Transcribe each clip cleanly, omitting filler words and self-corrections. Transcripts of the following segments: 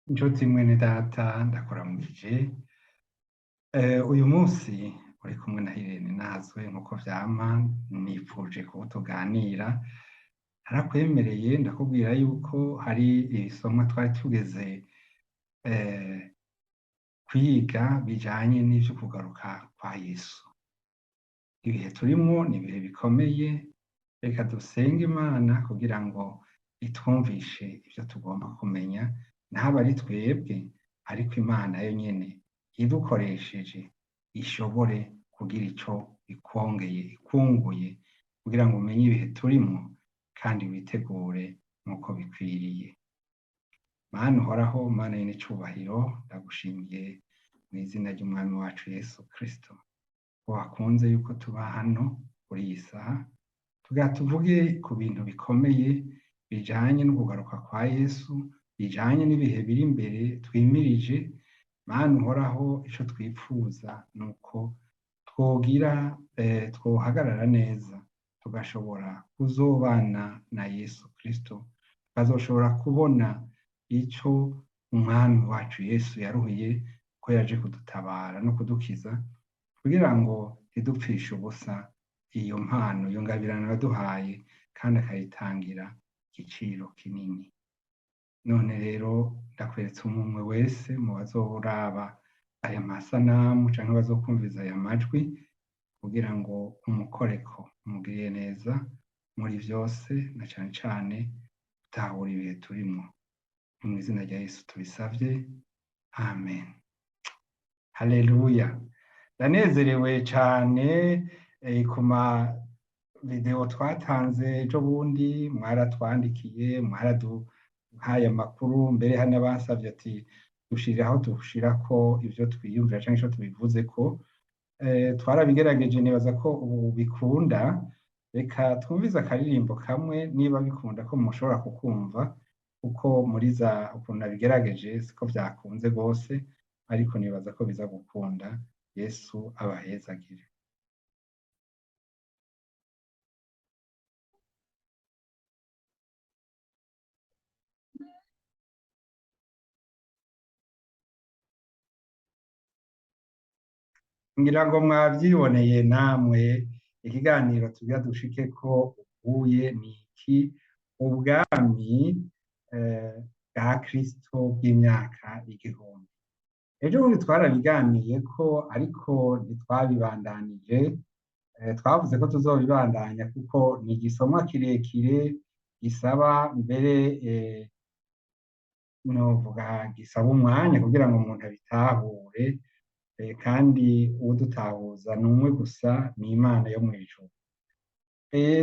Nshuti mwene data ndakuramukije. Uyu munsi uri kumwe na Irene Nazwe nk'uko vyama nifuje ko tuganira. Narakwemereye ndakubwira yuko hari ibisomwa twari tugeze kwiga bijanye n'ivyo kugaruka kwa Yesu. Ibihe turimwo ni ibihe bikomeye, reka dusenge Imana kugira ngo itwumvishe ivyo tugomba kumenya, ntabe ari twebwe ariko Imana yo nyene idukoresheje ishobore kugira ico ikwongeye, ikunguye kugira ngo umenye ibihe turimwo kandi witegure nk'uko bikwiriye. Mana uhoraho, Mana y'icubahiro, ndagushimiye mw'izina ry'Umwami wacu Yesu Kristo ko wakunze yuko tuba hano kuri iyi saha tugira tuvuge ku bintu bikomeye bijanye no kugaruka kwa Yesu, bijanye n'ibihe biri imbere twimirije. Mana uhoraho, ico twipfuza nuko twogira twohagarara neza tugashobora kuzobana na Yesu Kristo, tukazoshobora kubona ico Umwami wacu Yesu yaruhiye ko yaje kudutabara no kudukiza, kugira ngo ntidupfishe ubusa iyo mpano, iyo ngabirano yaduhaye kandi akayitangira igiciro kinini. None rero ndakweretse umwe wese mu bazoraba aya masanamu canke bazokumviza aya majwi, kugira ngo umukoreko umugirire neza muri vyose, na cane cane gutahura ibihe turimwo. Ni mw'izina rya Yesu tubisavye, amen. Haleluya. Ndanezerewe cane ku ma video twatanze ejo bundi, mwaratwandikiye, mwaraduhaye amakuru, mbere hari n'abasavye ati dushiriraho dushirako ivyo twiyumvira canke ico tubivuzeko. Twarabigerageje, nibaza ko ubu bikunda. Reka twumvize akaririmbo kamwe niba bikunda ko mushobora kukumva, kuko muri za ukuntu nabigerageje siko vyakunze gose, ariko nibaza ko biza gukunda. Yesu abahezagire. Ngira ngo mwavyiboneye namwe, ikiganiro tugira dushike ko ubuye ni iki: ubwami bwa Kristo bw'imyaka igihumbi. Ejo bundi twarabiganiye ko, ariko ntitwabibandanije. Twavuze ko tuzobibandanya kuko ni igisomwa kirekire gisaba mbere novuga gisaba umwanya kugira ngo umuntu abitahure, kandi uwudutahuza ni umwe gusa, ni Imana yo mw'ijuru.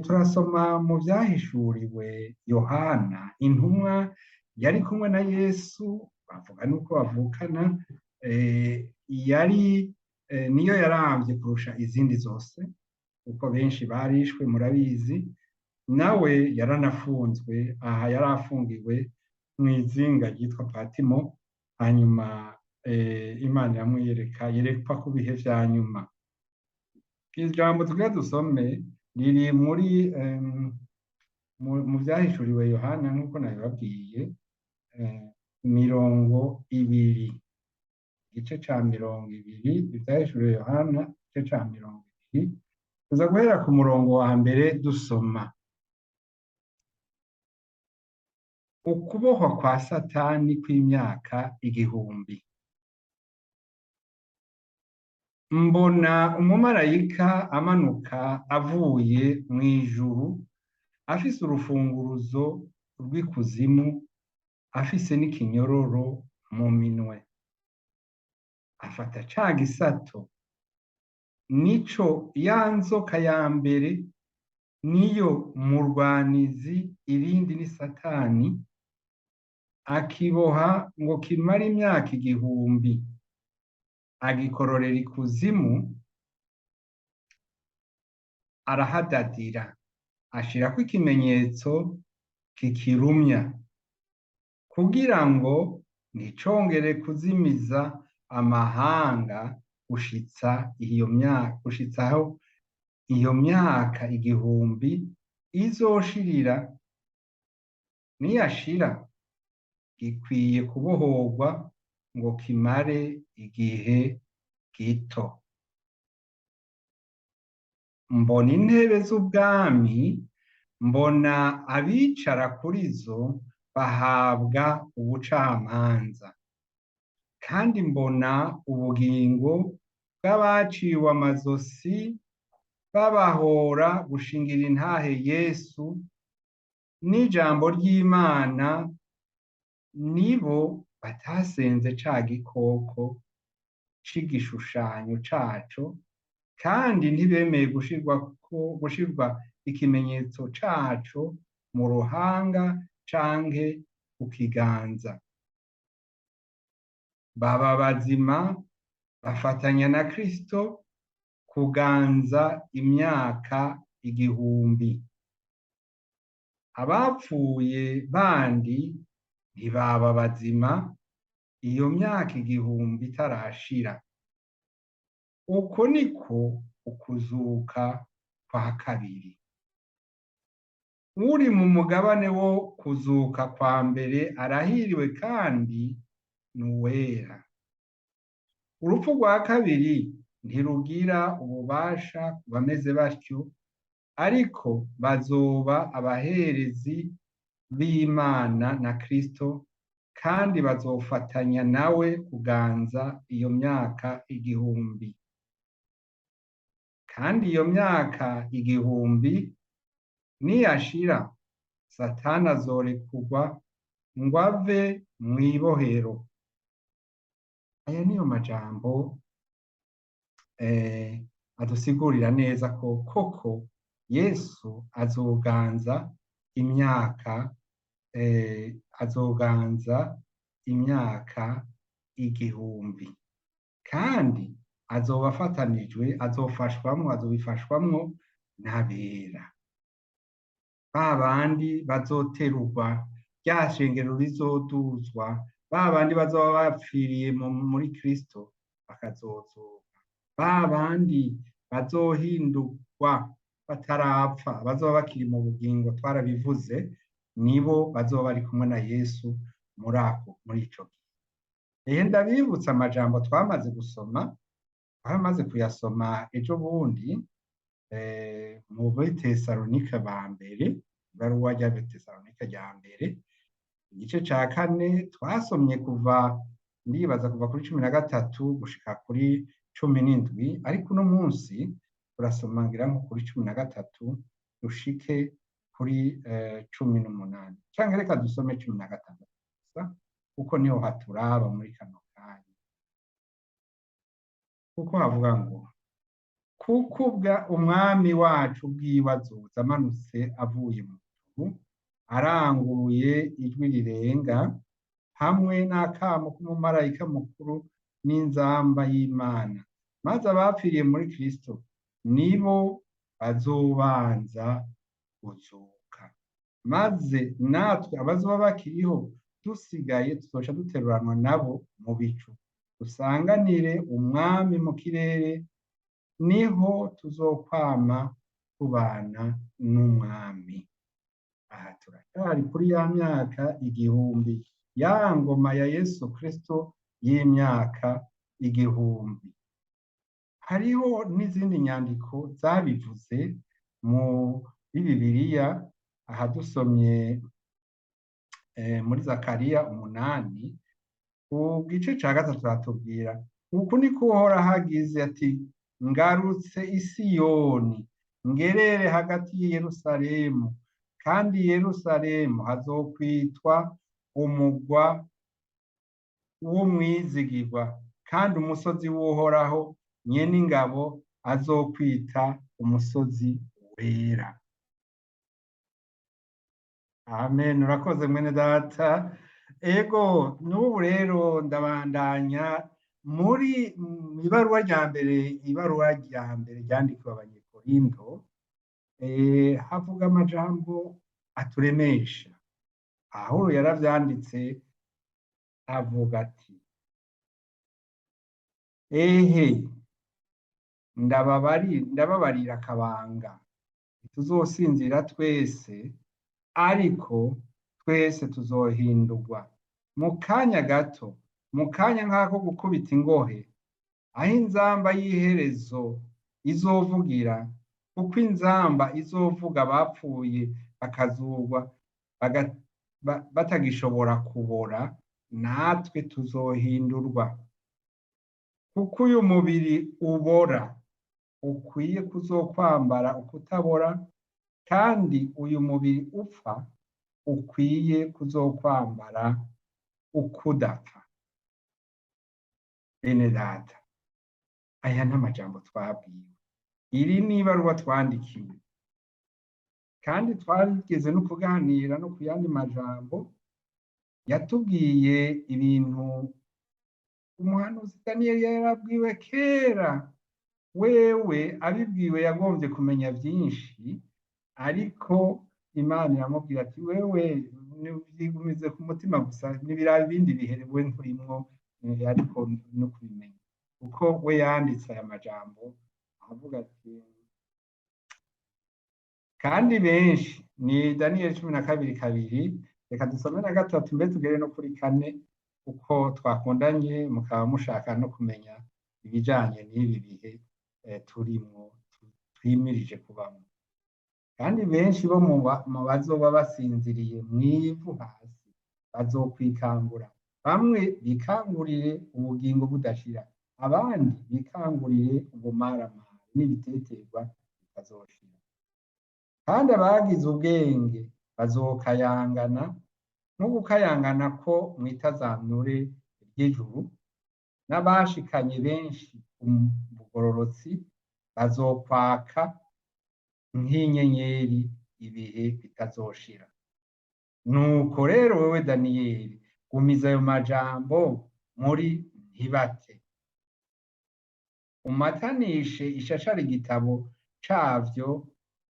Turasoma mu vyahishuriwe Yohana, intumwa yari kumwe na Yesu, bavuga nuko bavukana, yari niyo yaramvye kurusha izindi zose, kuko benshi barishwe murabizi, nawe yaranafunzwe. Aha yarafungiwe mw'izinga ryitwa Patimo, hanyuma Imana iramwiyereka, yerekwa ku bihe vya nyuma. Ijambo tugira dusome riri muri mu vyahishuriwe Yohana nk'uko nabibabwiye, 20, igice ca 20, ivyahishuriwe Yohana igice ca 20, tuza guhera ku murongo wa mbere dusoma. Ukubohwa kwa Satani kw'imyaka igihumbi. Mbona umumarayika amanuka avuye mw'ijuru, afise urufunguruzo rw'ikuzimu, afise n'ikinyororo mu minwe. Afata ca gisato, nico ya nzoka ya mbere, niyo murwanizi, irindi ni Satani, akiboha ngo kimare imyaka igihumbi, agikororera ikuzimu, arahadadira, ashirako ikimenyetso kikirumya, kugira ngo nticongere kuzimiza amahanga gushitsa iyo myaka, gushitsaho iyo myaka igihumbi izoshirira. Niyashira gikwiye kubohorwa ngo kimare igihe gito. Mbona intebe z'ubwami, mbona abicara kuri zo bahabwa ubucamanza, kandi mbona ubugingo bw'abaciwe amazosi babahora gushingira intahe Yesu n'ijambo ry'Imana, nibo batasenze ca gikoko c'igishushanyo caco, kandi ntibemeye gushirwa ikimenyetso caco mu ruhanga canke ku kiganza. Baba bazima bafatanya na Kristo kuganza imyaka 1000. Abapfuye bandi ntibaba bazima iyo myaka 1000 itarashira. Uko niko ukuzuka kwa kabiri. Uri mu mugabane wo kuzuka kwa mbere arahiriwe kandi ni uwera. Urupfu rwa kabiri ntirugira ububasha ku bameze batyo, ariko bazoba abaherezi b'Imana na Kristo, kandi bazofatanya nawe kuganza iyo myaka 1000. Kandi iyo myaka 1000 niyashira, Satani azorekurwa ngo ave mw'ibohero. Aya niyo majambo adusigurira neza ko koko Yesu azoganza imyaka azoganza imyaka 1000, kandi azoba afatanijwe, azofashwamwo, azobifashwamwo n'abera, ba bandi bazoterurwa, rya shengero rizoduzwa, ba bandi bazoba bapfiriye muri Kristo bakazozuka, ba bandi bazohindurwa batarapfa, bazoba bakiri mu bugingo, twarabivuze, nibo bazoba bari kumwe na Yesu muri ako muri ico gihe. Ehe, ndabibutsa amajambo twamaze gusoma, twamaze kuyasoma ejo bundi mu Betesalonike ba mbere, ibaruwa rya Betesalonike rya mbere, igice ca 4, twasomye kuva, ndibaza kuva kuri 13 gushika kuri 17, ariko uno munsi turasoma ngira nko kuri 13 dushike kuri 18, canke reka dusome 16 gusa, kuko niho haturaba muri kano kanya. Kuko havuga ngo: kuko umwami wacu ubwiwe azoza amanutse avuye mu ijuru, aranguruye ijwi rirenga, hamwe n'akamo k'umumarayika mukuru n'inzamba y'Imana, maze abapfiriye muri Kristo nibo bazobanza kuzuka, maze natwe abazoba bakiriho dusigaye tuzoca duteruranwa nabo mu bicu, dusanganire umwami mu kirere, niho tuzokwama tubana n'umwami. Aha turacyari kuri ya myaka 1000, ya ngoma ya Yesu Kristo y'imyaka 1000. Hariho n'izindi nyandiko zabivuze muri Bibiliya. Aha dusomye muri Zakariya 8 ku gice ca 3, batubwira uku niko Uhoraho agize ati: ngarutse i Siyoni, ngerere hagati y'i Yerusalemu, kandi Yerusalemu hazokwitwa umugwa w'umwizigirwa, kandi umusozi w'Uhoraho nyen'ingabo azokwita umusozi wera. Amen. Urakoze mwene data. Ego, n'ubu rero ndabandanya muri ibaruwa rya mbere, ibaruwa rya mbere ryandikiwe Abanyekorindo, havuga amajambo aturemesha. Pawulo yaravyanditse, avuga ati: ehe, ndababarira akabanga, ntituzosinzira twese, ariko twese tuzohindurwa. Mu kanya gato, mu kanya nk'ako gukubita ingohe, aho inzamba y'iherezo izovugira, kuko inzamba izovuga abapfuye bakazurwa batagishobora kubora, natwe tuzohindurwa. Kuko uyu mubiri ubora ukwiye kuzokwambara ukutabora, kandi uyu mubiri upfa ukwiye kuzokwambara ukudapfa. Bene data, aya n'amajambo twabwiwe, iri n'ibaruwa twandikiwe, kandi twarigeze no kuganira no ku yandi majambo yatubwiye ibintu umuhanuzi Daniyeli yarabwiwe kera. Wewe abibwiwe yagombye kumenya byinshi, ariko Imana iramubwira ati wewe vyigumize ku mutima gusa, nibiraba ibindi bihe we nturimwo, ariko no kubimenya. Kuko we yanditse aya majambo avuga ati kandi benshi, ni Daniyeli 12:2, reka dusome na 3 mbe tugere no kuri 4, kuko twakundanye mukaba mushaka no kumenya ibijanye n'ibi bihe turimwo twimirije kubamwo. Kandi benshi bo mu bazoba basinziriye mw'ivu hasi bazokwikangura, bamwe bikangurire ubugingo budashira, abandi bikangurire ubumaramare n'ibiteterwa bitazoshira. Kandi abagize ubwenge bazokayangana nk'ugukayangana ko mw'itazanure ry'ijuru, n'abashikanye benshi ubugororotsi bazokwaka nk'inyenyeri ibihe bitazoshira. Nuko rero wewe Daniyeli, gumiza ayo majambo muri ntibate, umatanishe ishashara igitabo cavyo,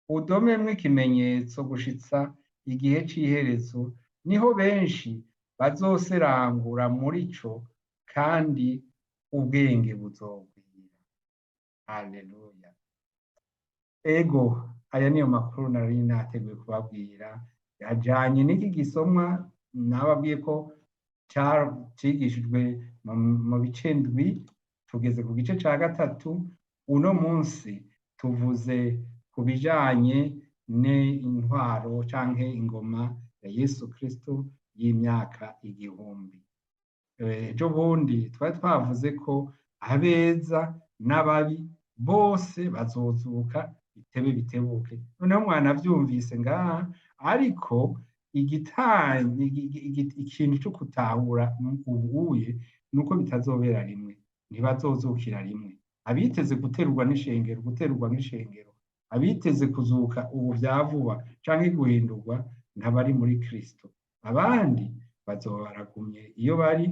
udomemwo ikimenyetso gushitsa igihe c'iherezo, niho benshi bazoserangura muri co, kandi ubwenge buzogwira. Haleluya. Ego, aya niyo makuru nari nateguye kubabwira yajanye n'iki gisomwa nababwiye ko cigishijwe mu bice 7, tugeze ku gice ca 3. Uno munsi tuvuze ku bijanye n'intwaro canke ingoma ya Yesu Kristo y'imyaka 1000. Ejo bundi twari twavuze ko abeza n'ababi bose bazozuka bitebe bitebuke. Noneho mwanavyumvise ngaha, ariko ikintu co gutahura ubuye nuko bitazobera rimwe, ntibazozukira rimwe. Abiteze guterurwa n'ishengero, guterurwa n'ishengero, abiteze kuzuka ubu vya vuba canke guhindurwa ntabari muri Kristo. Abandi bazoba baragumye iyo bari,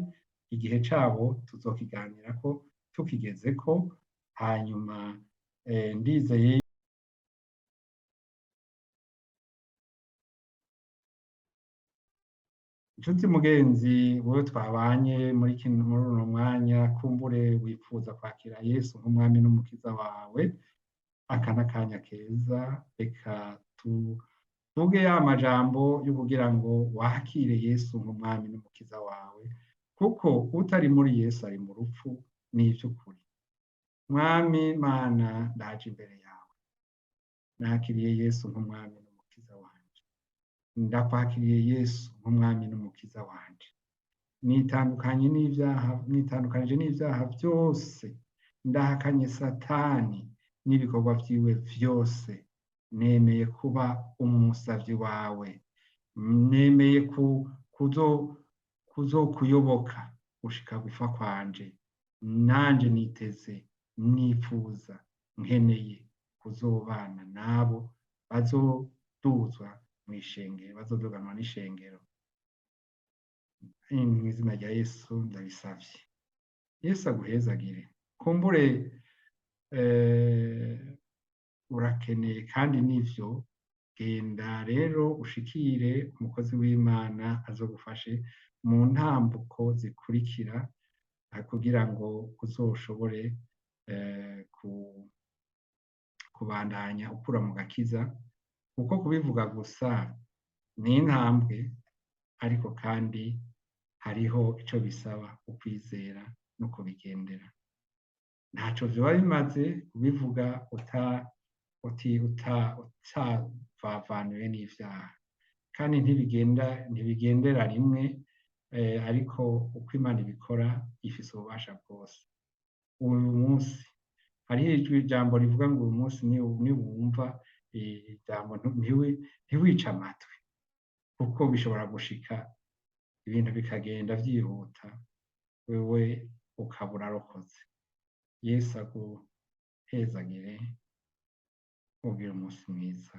igihe cabo tuzokiganirako tukigezeko. Hanyuma ndizeye inshuti mugenzi wowe twabanye muri uno mwanya, kumbure wifuza kwakira Yesu nk'umwami n'umukiza wawe, aka n'akanya keza, reka tuvuge ya majambo yo kugira ngo wakire Yesu nk'umwami n'umukiza wawe, kuko utari muri Yesu ari mu rupfu n'ivy'ukuri. Mwami Mana, ndaje imbere yawe, nakiriye Yesu nk'umwami n'umukiza wanje, ndakwakiriye Yesu nk'umwami n'umukiza wanje, nitandukanye n'ivyaha, nitandukanije n'ivyaha vyose, ndahakanye Satani n'ibikorwa vyiwe vyose, nemeye kuba umusavyi wawe, nemeye kuzokuyoboka gushika gupfa kwanje, nanje niteze, nifuza, nkeneye kuzobana nabo bazoduzwa mw'ishengero, bazoduganwa n'ishengero. Mw'izina rya Yesu ndabisavye. Yesu aguhezagire. Kumbure urakeneye kandi nivyo, genda rero ushikire umukozi w'Imana azogufashe mu ntambuko zikurikira kugira ngo uzoshobore kubandanya ukura mu gakiza, kuko kubivuga gusa ni intambwe, ariko kandi Hariho ico bisaba ukwizera no kubigendera. Ntaco vyoba bimaze kubivuga uta uti uta utavavanuye n'ivyaha, kandi ntibigenda, ntibigendera rimwe, ariko uko Imana ibikora ifise ububasha bwose. Uyu munsi hariho ijwi, ijambo rivuga ngo uyu munsi niwumva ijambo, ntiwice amatwi, kuko bishobora gushika ibintu bikagenda vyihuta, wewe ukaba urarokotse. Yesu aguhezagire, ugire umunsi mwiza.